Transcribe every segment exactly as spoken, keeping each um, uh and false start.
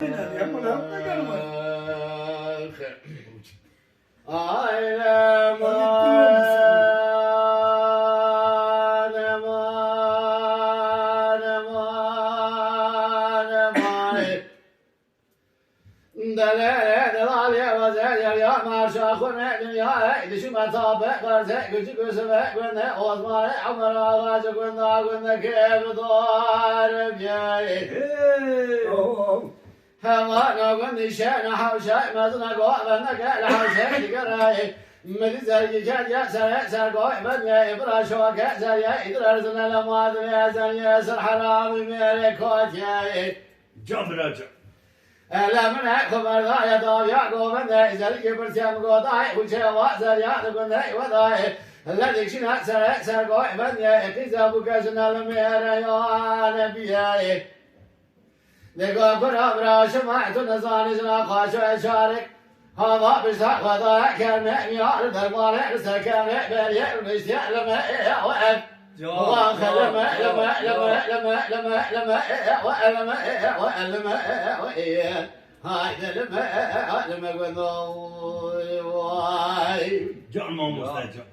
Aynen, yapma, yapma, yapma. Delê, delal, yavaze, ya, ya, marşa, xurne, dünya, ey, düşme, tabe, karze, gücü, gözüme, gönde, ozmane, amara, ağacı, gönde, gönde, kebdar, biyey. Hey! Oh, oh. Hema, na, gönde, işe, na, havşa, mezuna, go, bende, gel, havşa, digere, medi, zergi, gel, ya, sere, sergo, bende, ibra, şoke, zerye, idrar, zine, lemadine, zerye, sir, haram, mere, kotye. Can bira can. Elemine xuberdaya dawiya govende, izeri ki pirsiyem godayê, uçe wa zerya de gundeyê wedayê. Ledik şine sere sergoy bendiyê, qîze bu keşine limê ereyane biyeyê. Dega kura bira şima tu nizanî jina xaşo eşarik. Hava pişta xwedaya kerme miyar dermanê li ser kerme beriyê rûniştiye lime ê ê o em. Wan xelime lime lime lime lime lime ê ê o em lime ê ê o em lime ê ê o ê. Haydi lime ê ê o lime gwendo. Vay. Can mamoste can.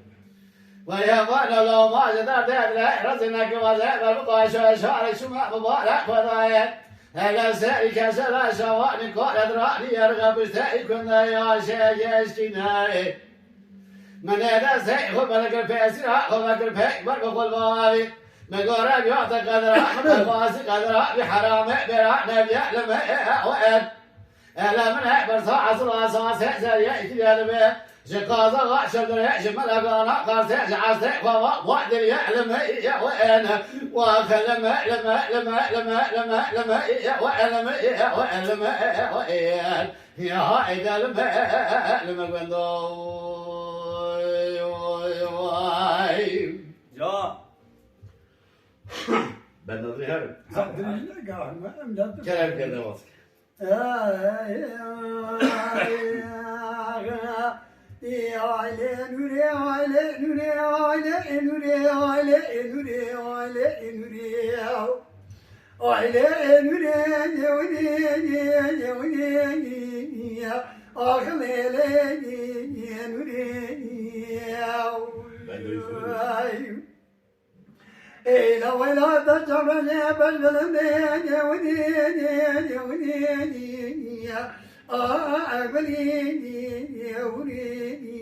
Vay ya vana la ma ji derdê dilê rezîne ki vaze ber bi xaşo eşarê şima mibarek xwedayê. Hele serî kesera şewanî kare diranî yerxe bişte î kunde ya şe geştîne. Min ê destê xwe belekir pêsîra xwe vekir pêk ber bi xwe vavî. Min gore biya te qedera, min xwazî qedera, bi herame bêra neviye li me ê ê o en. Ele min hek bersa esla sase zeriye îtî gelime. Ji qaza xwe şildire, ji melekana qerse, ji estê xwe ve, ve diriye lime î ye we en. Ve xelime, lime, lime, lime, lime, lime î ye we en, lime î ye we en, lime î ye we en. Ya hayde lime, lime gwendo. Vay, vay. Ya. Ben de herim. Kerem kerde baskı. Ben de yüzünü Ey la wey la da çavre ne bel bel ne ne ne ne ne ne ne ne. A bel ne ne ne ne.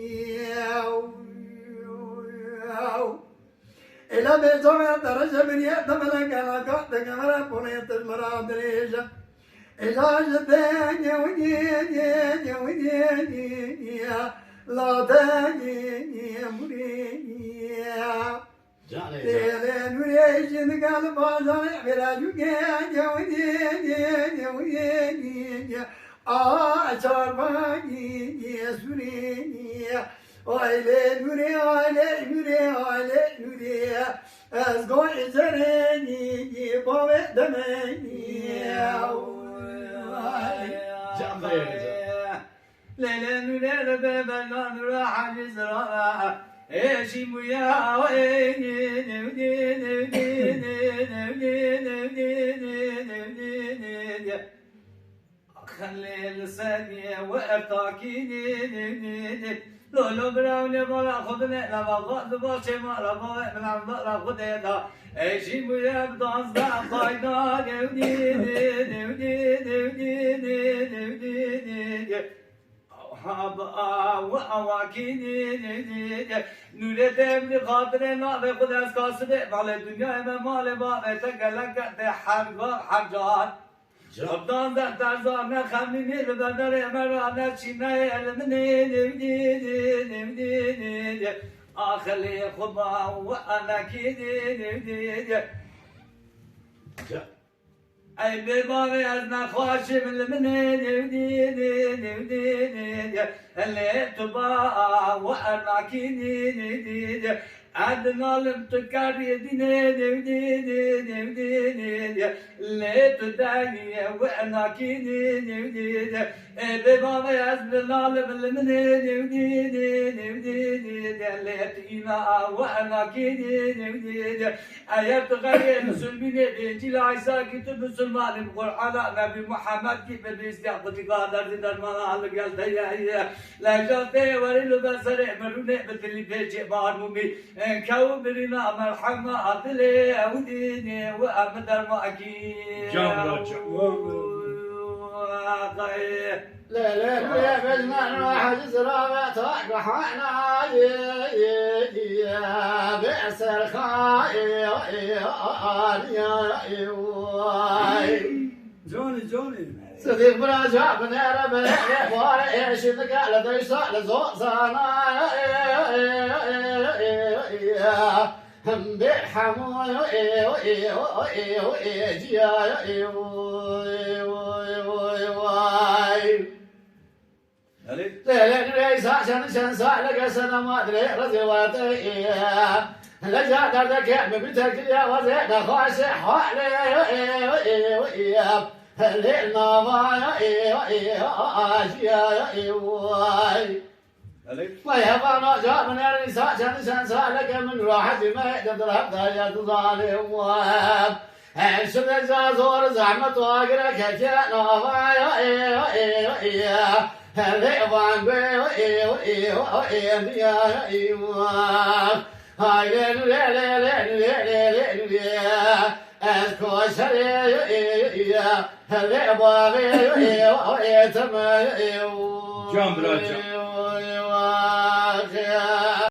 Ey la be çavre da raja beriye da bela gala ka da kamera pone te mara dereja. Ey la je de ne ne ne ne ne ne. La de ne ne ne ne. Canê can. Lê nûrê jin gel bajarê bela jûgê cewdê cewdê a çarbanî sûrê ay lê nûrê ay lê nûrê ay lê nûrê ez go ecerê bavê demê. Can dayê can. Lele nure be bella nura hafiz ra. Eşim bu ya. Xelil seni ve ertakini. Lolo bira ne bala xudne la baba duba çema la baba mlan bala xudeda. Eşim bu ya danzda fayda. Haba, awa, awa, kî, nî, nî, nî, nî. Nûrê te em li xatirê navê xwe dest kasibê. Malê dinyayê me malê bavê te gelek te her gav, her car. Can. Xwedan de terza ne xemîmî li bedarê me ra ne çîneyê li min ê, nî, nî, nî, nî, nî, nî. Axilê xwe ba we anekî, nî, nî, nî, nî. Can. Ey bê bavê ez nexweşim li min ê nêvdî, nê, nêvdî, nê, nê. Lê tu ba we ernakî nî, nêvdî, nê. Ez dinalim tu kariyê dînê nêwdînê, nêwdînê, lê tu dengî we nakînê nêwdînê. Ê bê bavê ez dinalim li minê nêwdînê, nêwdînê, lê tu îna we nakînê nêwdînê. Eger tu xeyrê misilmînê bê, Încîla Îsa kî tu misilmanî, bi Qur'ana Nebî Muhammed kî bi bîstiya xwe dîka derdî dermana li gel te ye. Lejatê werî li ber serê min rûnê bi tilî pêçê barmûmî. Kew birîna merhema dilê ew dînê û em dermakî. Can bira can. Lê lê lê bejna roha ji zirave ta gihana ye ye ye bê serxayê ye ye ye ye ye. Canî, canî. Sidîq bira ca binêre binêre, barê êşî dike li dişta li zozana. Him bê hemû ciya. Erê. Lê lê nurê îsa çend çend saleke sena madrê rezê wate. Leca derdeke mi bi tekiliya wazê nexweşê halê. Lê nava aciya. Erê. Vay hevana ca binêre îsa çend çend saleke min rahetî me de dil hevdaya duzanê. Şidê ca zor zehmet agire ketiye nava. Lê van be. Hay lê lê lê lê lê lê lê lê. Ez koşerê lê bavê. Can bira can.